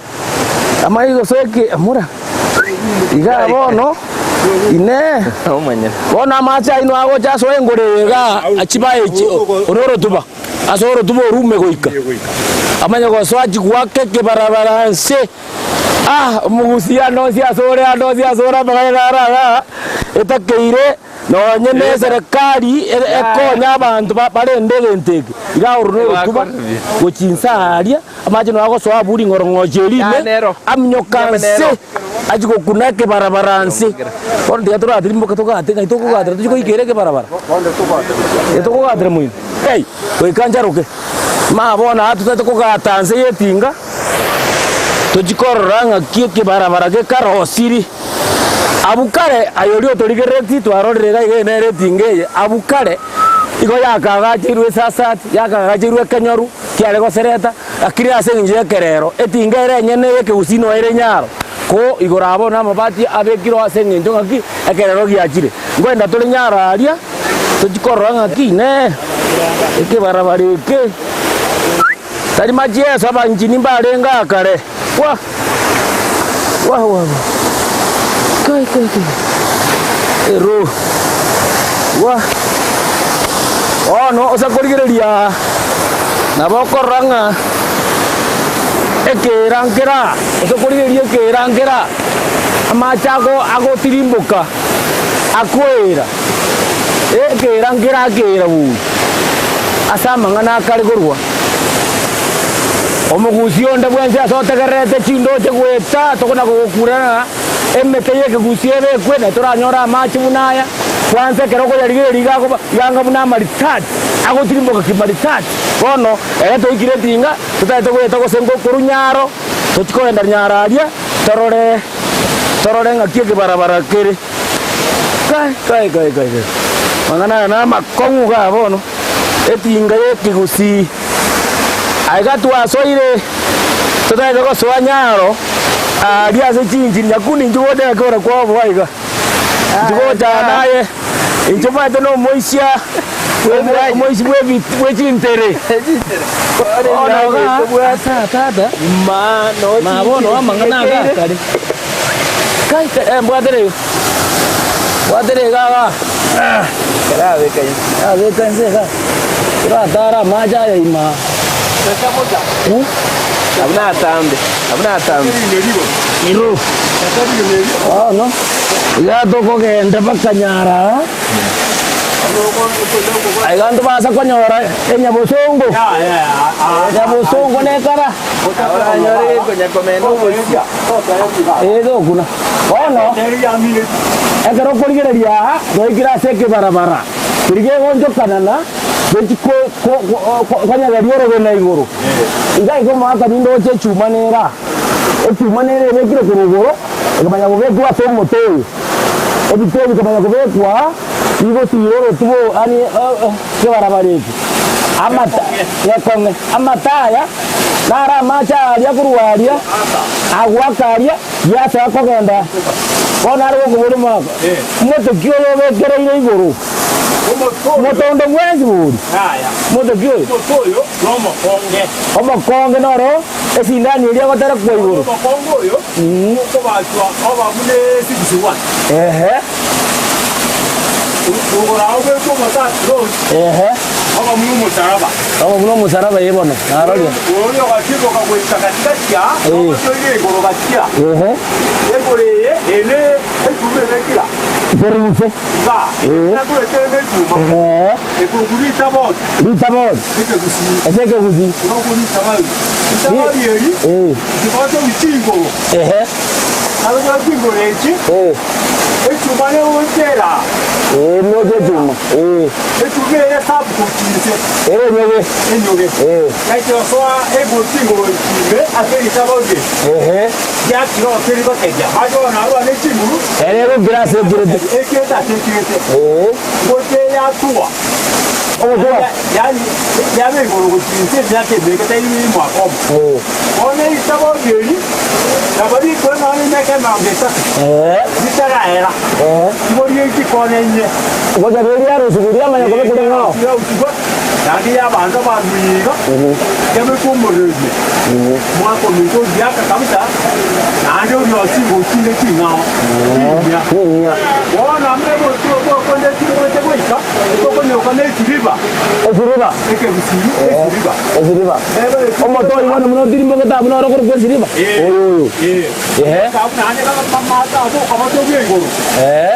amaiga gose eke mura Igaa bono, Inee, bono amache aino agocha asoe engoro eye igaa achibae echi ore orotuba, ase orotuba orume goika, amanye gosoa achie goaka ekebarabara nse, ah, omogusia ande onsi ase ore ande onsi ase ore amang'ana naro igaa, etakeire Nonye neserekari ekonye abanto barende egento eke, iga oro norotuba gochia inse aaria, amache nonya agosoa abwo ring'orong'ochi eria ime, aminyoka nse, achie gokuna ekebarabara nse. Bono tiga toratirimboke togate ng'ai tokogatera tochie goika ere ekebarabara? Ee tokogatera moino, ei, goika ncharoke. Ma bono aa totagete kogata nse ya etinga, tochie korora ng'aki ekebarabara gekarosiri. Abwo kare aye oria otorigereretie twarorire iga iga nere etinga eye, abwo kare igo yakagacheirwe esasati, yakagacheirwe ekenyoru kiare gosereta, lakini ase eng'encho y'ekerero etinga ere enyene y'ekegusii noyo ere nyaro, ko igoro abwo namabati abekirwe ase eng'encho ng'aki ekerero giachire. Nkoenda tore nyaro aria, tochie korora ng'aki inee, ekebarabara eke tari machieso abanchini mbarenge aa kare, wa. Wa wa wa. Kai kai kai. Ero. Wa. Bono ase korigereria nabo okorora ng'a ekeera nkera ase korigereria ekeera nkera amache ago agotirimboka akoera ekeera nkera akeera buya ase amang'ana akare korwa. Omogusia onde bwensi ase otegererete chindoche goeta tokona kogokura ng'a emete y'ekegusia ebekwe, na toranyore amache buna aya. Kwansa ekero okoyarigereria iga akoba iga anga buna amaritati, agotirimboka kimaritati. Bono ere toikire etinga, totagete goeta gose nko korwa nyaro, tochie kogenda nyaro aria, torore torore ng'aki ekebarabara kere. Kai kai kai kai kai, mang'ana aya namakong'u igaa bono. Etinga y'ekegusii. Aiga twasoire totagete gosoa nyaro aaria ase chinchiri nyakundi inche gocha ng'aki ore kwabo aiga. Inche gocha naye inche omanyete na omoisia omoisia bwe ebit bwe chintere. Bono igaa asa tata ma bono amang'ana anga akare. Kai kai mbwatera iga mbwatera iga igaa. Abeka inse iga, toratare amache aya ime aa. Ero. Bono, iga tokogenda mpaka nyara aa, aiga ntobasa konyora enyabosongo, enyabosongo nekara. Ee tokuna. Bono, ekero okorigereria aa, twaikire ase ekebarabara keria kegonchokana na gochia konyegeria orogena igoro. Iga iga omogaka nindoche echuma nere aa. Echuma nere ebekire korwa igoro, ekamanya kobekwa ase omote oyo. Ebite ebi bikamanya kobekwa aa, bigosiira orotuba yaani ekebarabara eke. Amata, gekong'e, amata aya naro amache aria korwa aria, agoaka aria. Yeso akogenda, bono are gokoboria omogaka, Omote ki oyo obekereire igoro? Omotondo bwensi bori. Omoto ki oyo? Omokonge noro esindani eria egoterekwa igoro. Ehe. Ehe. Oba buna omosaraba ee bono, narorire. Ehe. Ehe. Ritabori. Ase ekegusii. Ehe. Ee, noche echuma. Ee. Ere enyoge. Ee. Ehe. Ere egokira ase ekirete. Ee. Ogotua. Ee. Ee. Ee. Gocha riria arusigwe riamanya koba kore ng'ao. Naende oriosi gochinde ching'ao chinyia. Bono amo okonde chigocha goika, tokonyoka nesiriba. Esiriba. Ekegusii, esiriba. Esiriba. Omoto oyo bono buna otirimbogete abwo noro okorokwa esiriba? Oyo oyo. Ehe. Naende amato okabatogia igoro. Ehe.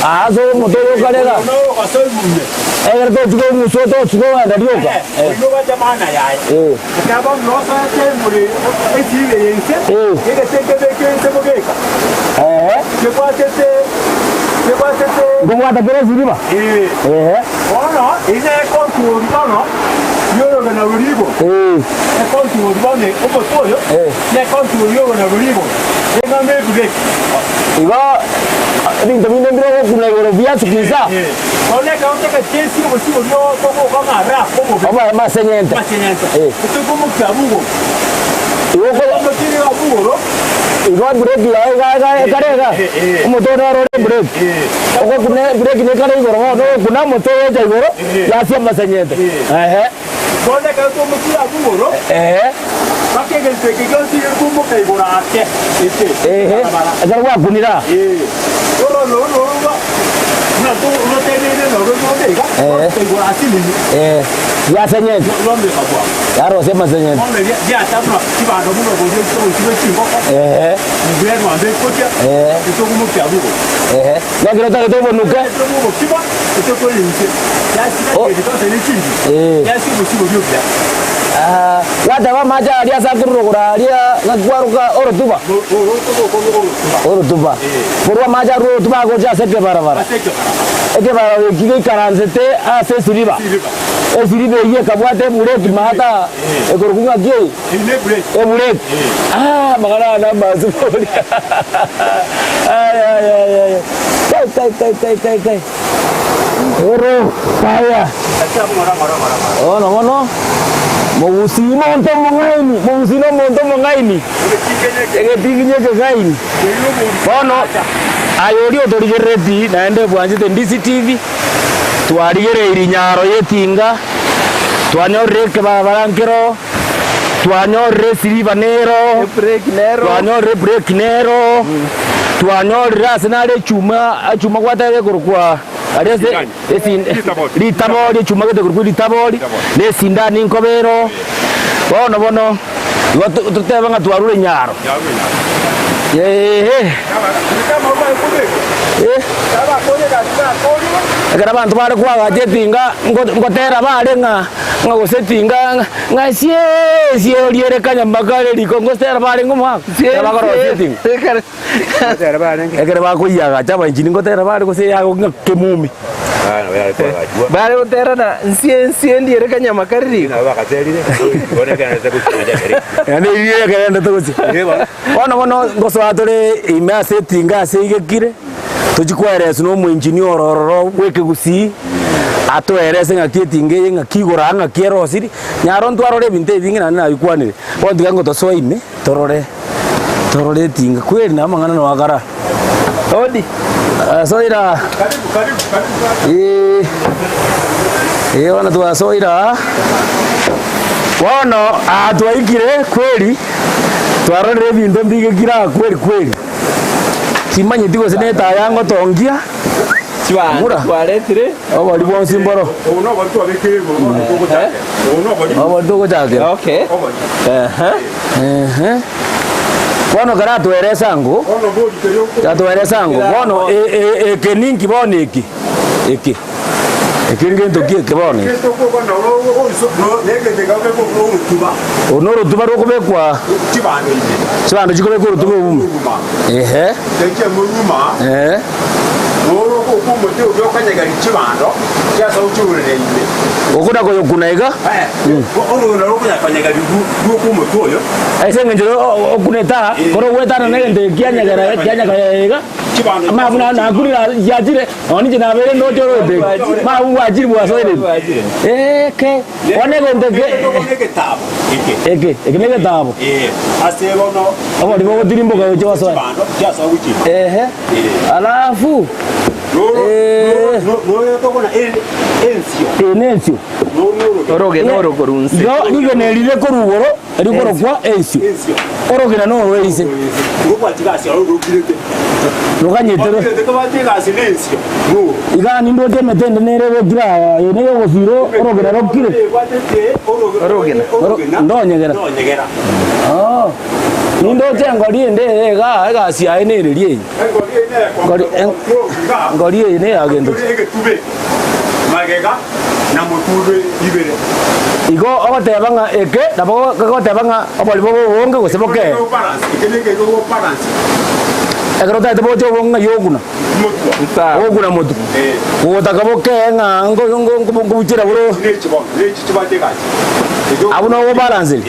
Aa ase omoto oyo okare iga. Oyo noro ogasoigure. Ekero tochia kong'uswa tochia kogenda rioka. Oyio ogacha maana yaye. Ekaba buna osoete igoro esiiro eye inse, egete nkebeke inse bogeka, kebwatete, kebwatete. Nkobwata kere esiriba? Ee. Bono eye ekontrol bono y'orogena roria igoro. Ekontrol bono omotwe oyo nekontrol y'orogena roria igoro, eng'ama ebreki. Igo ebinto binde mbire ogokuna igoro biasuka inse aa. Bono ekero togetie ase obosio boria togoka ng'a rap obobe. Obe amasenyente. Amasenyente. Eh. Tokomokia abwo igoro. Igo oko- Tokomokia iga abwo igoro. Igo ebreki yaye iga iga ekare iga. Eh, eh. Omote one oro ore ebreki. Eh. Ogokuna ebreki nekare igoro bono ogokuna omote ogocha igoro Eh. yasia amasenyente. Eh. Ehe. Bono ekero tomokia abwo igoro. Ehe. Mpaka egento eke gionsi gekomoka igoro ake. Eke. Ehe. Barabara. Ekero gwakunire aa. Eh. Oro oro oro buna roteneine noro rwonde iga, rogoika igoro ase emenwa. Eh, riasenyete. Rwambeka bwango. Yarosia amasenyete. Bono riatabuna chibando buna oboria obosie bwe chingoko. Ehe. Mbuya rwambe ekochia, Ehe. etokomokia abwo igoro. Ehe. Nekero otagete obonuke. Otagete obokima, etokore inse. Yasira Oh. egento ase ne chinguru. Eh. Yasia obosie boria obuya. Ah, gwateba amache aria ase akorwa rogoro aria ng'aki kwaroka orotuba. Orotuba. Korwa amache arure orotuba agocha ase ekebarabara. Ekebarabara eki geikaransete ase esiriba. Esiriba eyio ekabwata ebureki maata ekorokwa ng'aki eye? Ebureki. Ah, amang'ana aya namasu bori. Ay, ay, ay, ay. Kai, kai, kai, kai, kai, kai. Oro fire. Bono bono, mogusii monto omong'aini, mogusii nomonto omong'aini, egetinginyi ekeng'aini. Bono aye oria otorigerereti naende bwanchete Ndisi TV, twarigereirie nyaro y'etinga, twanyorire ekebarabara nkero, twanyorire esiriba nero, twanyorire ebreki nero, twanyorire ase nare echuma, echuma gwateba ekorokwa aria ase esin ritabori echuma gete korokwa ritabori, na esindani nkoba ero, bono bono igo to totebe ng'a twarure nyaro. Eeh. Eh. Ekero abanto bare koagacha etinga ngo- ngotera bare ng'a ng'a gose etinga ng'a ng'a siee siee oriere kanyama kare riko ngotera barenge omwaka ekero bakorosia etinga. Ekero bakoyiagacha abainchini ngotera bare gose yago ng'a kemumi. Bare goterana nsie nsie ndiere kanyama kare riko. Naende erio ekerendete gochia. Bono bono ngosoa tore ime ase etinga ase eigekire, tochie koereswa na omoengineer oro ororo bwa ekegusii, atoerese ng'aki etinga eye ng'aki igoro aa ng'aki erosiri, nyaro ntwarore ebinto ebinge naende nabikwanire. Bono tiga ngotosoa ime, torore, torore etinga kweri na amang'ana noo akare aa. Odi. Asoira. Eh. Eh, bono twasoira. Bono aa twaikire kweri, twarorire ebinto mbigekire aa kweri kweri. Timanyeti gose na etaya ngotongia, Chibando Mura. twaretire. obori bwonsi mboro. Obo nobori twabekire igoro bono togochakera. Obo nobori. Obori togochakera. Okay. Obori. Aha. Ehe. Bono karatwere esango, Bono bori kerio Yatwere esango bono e- e- eke ninki bono eki? Eke. Eke ngento ki eke bono eke? Oro norotuba rokobekwa chibando chikobekwa orotuba obume. Ehe. Ehe. Okona koyokuna iga. Ase eng'encho okunete aa, kore ogwetana na egento eke kianyagera kianyagera iga, amafu na nakurire aa chiachire, nonya ninche nabeire ndoche orote eke, mafu bwachire bwasoire ime. Eke, bono egento eke eke, eke na egetabo, obori bogotirimboka gochia gosoa. Ehe, alafu eye nensio. Orogena oro korwa inse. Igo rigena eri rire korwa igoro rikorokwa ensio. Orogena norwa inse. Roganyete ro. Iga nindoche emete ende nere egokira aa, eye neye ogosira orogena rokire. Orogena. Ndonyegera. Oh. Nindoche engori ende eye igaa egasi yaye nereria eye. Ngori en- ngori eye neyagento ki? Magega na motundwe ibere. Igo ogoteba ng'a eke nabo kegoteba ng'a obori bobe obonge gose bokee. Ekero otagete boche obonge ng'ai oguna? Ogokuna motwe. Gotaka bokee ng'a ngo ngo ngo ngobuchera boro. Abwo nabo ogobalanseria.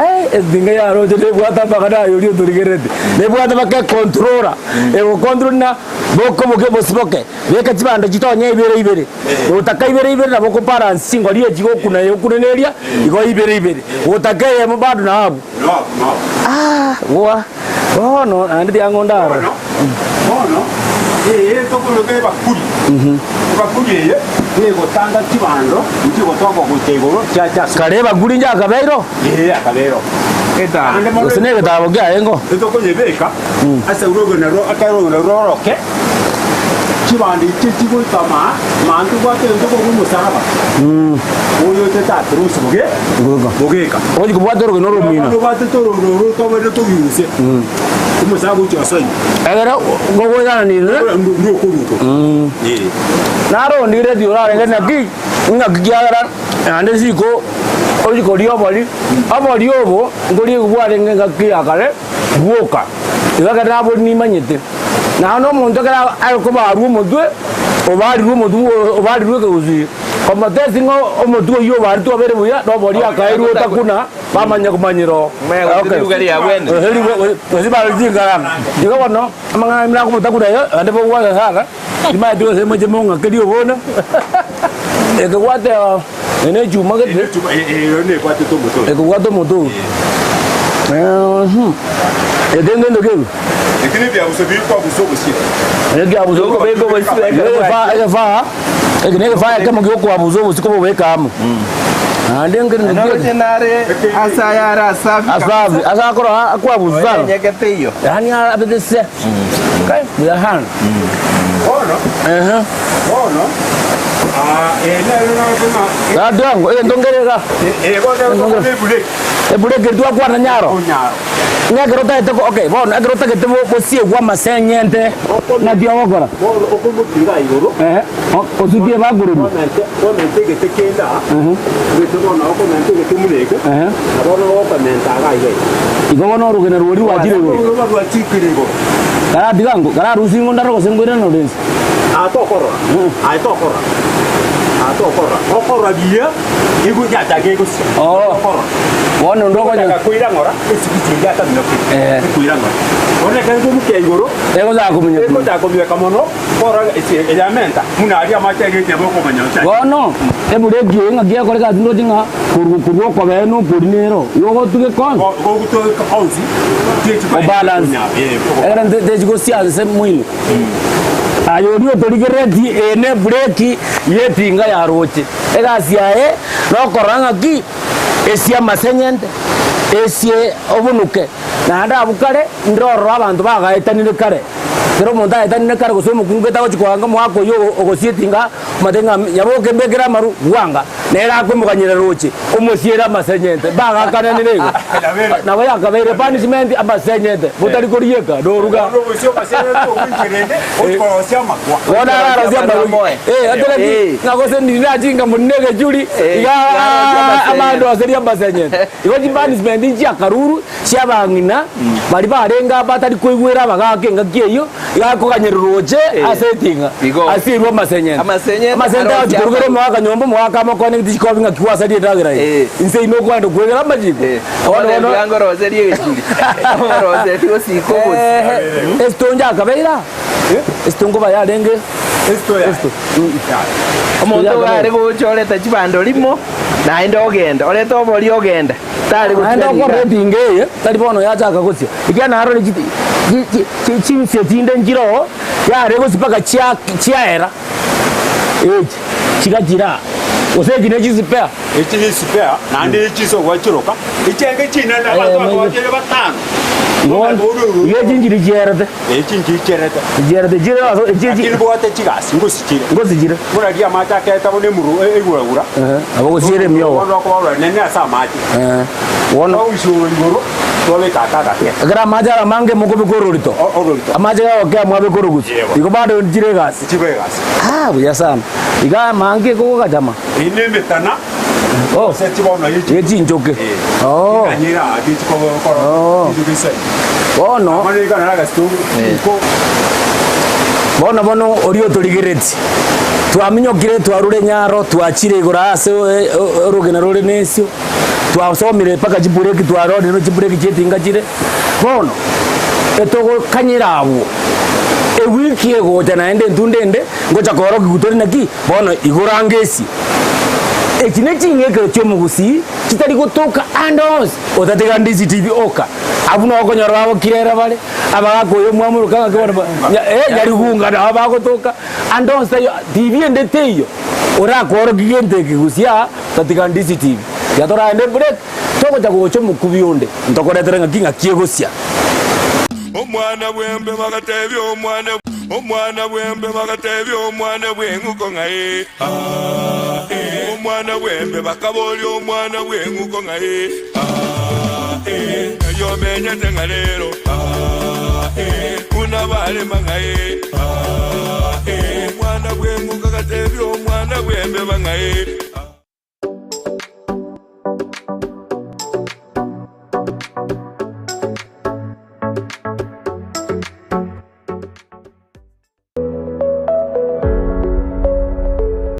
Eh, etinga yaroche nebwate amang'ana aye oria otorigererete. Nebwate mpaka econtroller, egocontrol na bokoboke bosiboke. Beka chibando chitonye ibere ibere, gotaka ibere ibere nabo okobalance chingori echi gokuna eye okune na eria, igo ibere ibere, gotaka eyemo bado na abwo. Ah, goa bono naende tiga ng'onde aroro. Bono eye tokoroka ebakuri, ebakuri eye negotanga chibando nchigotoka gocha igoro chiacha ase. Kare ebakuri inche akabeiro? Ee akabeiro. Naende mono Gose na egetabo kiaye ngo? Etokonyebeka ase orogena ro ekero orogena roroke. Chibando echi chigoika maa, maa ntobwate egento korwa omosaraba, oyo otete aturusi boge, bogeka. Ochi kobwata orogena oromino. Bono obwatete orogena oro tobwenerete togiuse, omosaraba gochia osoe ime. Ekero gogoetananire, Ndokoruko. Eh. naro ondigeretie orarenge naki, ng'aki kiagera naende isiko ochi koria obori, obori obo nkoriegwa bwarenge engaki ya kare bwoka. Igo ekero nabori nimanyete. Naende omonto ekero are kobarwa omotwe, obarirwe omotwe obarirwe ekegusii, komotesti ng'a omotwe oyio obaretwe obeire buya, na oboria akairwe otakuna, bamanya komanyera oo. Gose bare chinkaranga. Igo bono, amang'ana aye nakomotakuna iga, naende bogwasa sana, timanyeti gose moche mong'akerie obonda, eke gwateba eye ne echuma gete, ekobwata omote oyo. Eke ngento kegwe. Eki nebiabuso bikwabusa obosie. Ekiabuso Okobeka obosie ekero Egefaa egefaa eke negefaa ekemo giokwabusa obosie kobobeka amo. Naende nkeri Naende oroche nare ase aya are asafi kabisa. Asafi ase akoroa akwabusa sana. Oye enyegete eyio. Yaani abete se. Kai buya sana. Bono, Ehe. bono, ah, eye nero naroche ng'a Tata yango egento nkere iga. eye bono nero tokona ebureki. Ebureki eria twakwana nyaro. Onyaro. Ng'a ekero otagete ko okay bono ekero otagete bo bosiegwe amasenyente, naki ogokora? Bono okomotiga igoro. Ehe, o- osukie bakororwa. Omente omente egete kende aa, egete bono okomenta egete buna eke, Ehe. na bono ogokomenta iga iga iga. Igo bono orogena rworia rwachire igoro. Orogena rwachikire igoro. Karatiga nko, kararusie ng'o ndare gose nkoirane ore inse. Aa tokorora, aye tokorora. Aa tokorora. Gokorora buya, igo yachaka egosia. Oo. Tokorora. Bono onde okonya Gochaka koira ng'ora, esibiti eria ataminokire. Eh. Ekoira ng'ora. Bono ekero ekomukia igoro, egochaka kominyoka. egochaka kominyoka mono, korora esi eyamenta, buna aria amache agete nabo okomanya ochakire. Bono ebureki eye ng'aki ekoreka ase ndoche ng'a korwa korwa okobee na okori nero, igo ogotuga ekonsi. Go- Gogutuga onsi, techi Obalance. Eh, ogo- Ekero nte- techi gosia nse moino. Aye oria otorigereretie, eye nebureki y'etinga ya roche. Egasi yaye nokorora ng'aki esie amasenyente, esie obonuke. Naende abwo kare ndire ororo abanto bagaetanire kare. Ekero omonto aetanire kare gose omokungu etagochi koanga omogaka oyio ogosia etinga omanyete ng'a nyaboke mbekere amaru, bwanga. Nere akomoganyera roche, omosiere amasenyente. Mbagakananire igo. Nabo yakabeire punishment amasenyente. Botari korieka, noruga. Bono ararosie amaru. Eh, atereki ng'a gose ndiri nachinga monene egechuri, iga amandoserie amasenyente. Igo chipunishment nchiakarurwe chi'abang'ina baria barenge abatari koigwera abagaaka engaki eyio, iga akoganyerwa roche ase eting'a, Igo. asirwe amasenyente. Amasenyente Amasenyente aroche agochia korugera amaru. omogaka nyomba, omogaka amokone ng'iti chikobi ng'aki gwasaria endagera eye. Eh. Inse inwe okogenda kwegera amachiko. Eh, Bono bono bono ebiango oroserie egechuri oroserie gosika obosi Ehe, esitonjo akabeire aa, esitongo nkoba yarenge Esto. Omonto iga are gocha oreta chibando rimo, naende ogenda, oreta obori ogenda, tare Naende gotiga okorora riga. etinga eye, tari bono yachaka gosia, ekiagera narore chiti chi chi chi chinse chinde nchire oo, yare gosia mpaka chia chiaera, echi chigachira aa, gose echi ne chisipea. Echi ne chisipea, naende echinse ogwachiroka, echenge chinene abanto bakobachire batano. Igo igo echi nchiri chierete. Echi nchicherete. Nchicherete chire ase echi echi. Lakini bwate chigasi ngosichire. Ngosichire. Buna riria amache aketa buna emuru eguragura. Ehe, nabo gosiere emiogo. Bono okoba nene ase amache. Ehe, bono. Twagoisiorwa igoro, twabeka aka agake. Ekero amache are amange mokobeka ororito. Ororito. Amache gagokea mwabeka orugusu. Yebo. Igo bado nchire egasi. Nchire egasi. Ah, buya sana. Iga amange ekogogachama. Eyio nemetana. Oh. Gose chibono ye Ye chinchoke. Eh. Oh. Chikanyera ake chikokora Oh. chinchoke isai. Bono. Bono iga nara agasitogo. Ko Bono bono oria otorigeretie, twaminyokire twarure nyaro, twachire igoro ase orogena rore nesio, twasomire mpaka chibureki twarorire chibureki chietinga chire, bono etogokanyera abwo, ewiki egocha naende entunde ende, ngocha koorokiwa tore naki, bono igoro ange esie. Echi ne ching'ekero chi'omogusii chitari gotoka ande onsi otatiga Ndizi TV oka. Abwo nabo okonyora bagokirera bare, abagaka oyo mwamoruka ng'aki bono ba nya eh nyarigunga nabo bagotoka, ande onsi taiyo TV ende teiyo orakworokie gento eke gusii aa otatiga Ndizi TV. Tiga toragende ebreak, togocha gocha omokubi onde ntokoretere ng'aki ng'aki egosia. Omwana bw'embe bagatebia omwana Omwana bw'embe bagatebia omwana bw'eng'uko ng'a ee, aa, ee. Omwana bw'embe bakaboria omwana bw'eng'uko ng'a ee, aa, ee. Ng'ai omenyete ng'a rero, aa, ee. Buna barema ng'a ee, aa, ee. Omwana bw'eng'uko agatebia omwana bw'embeba ng'a ee, aa.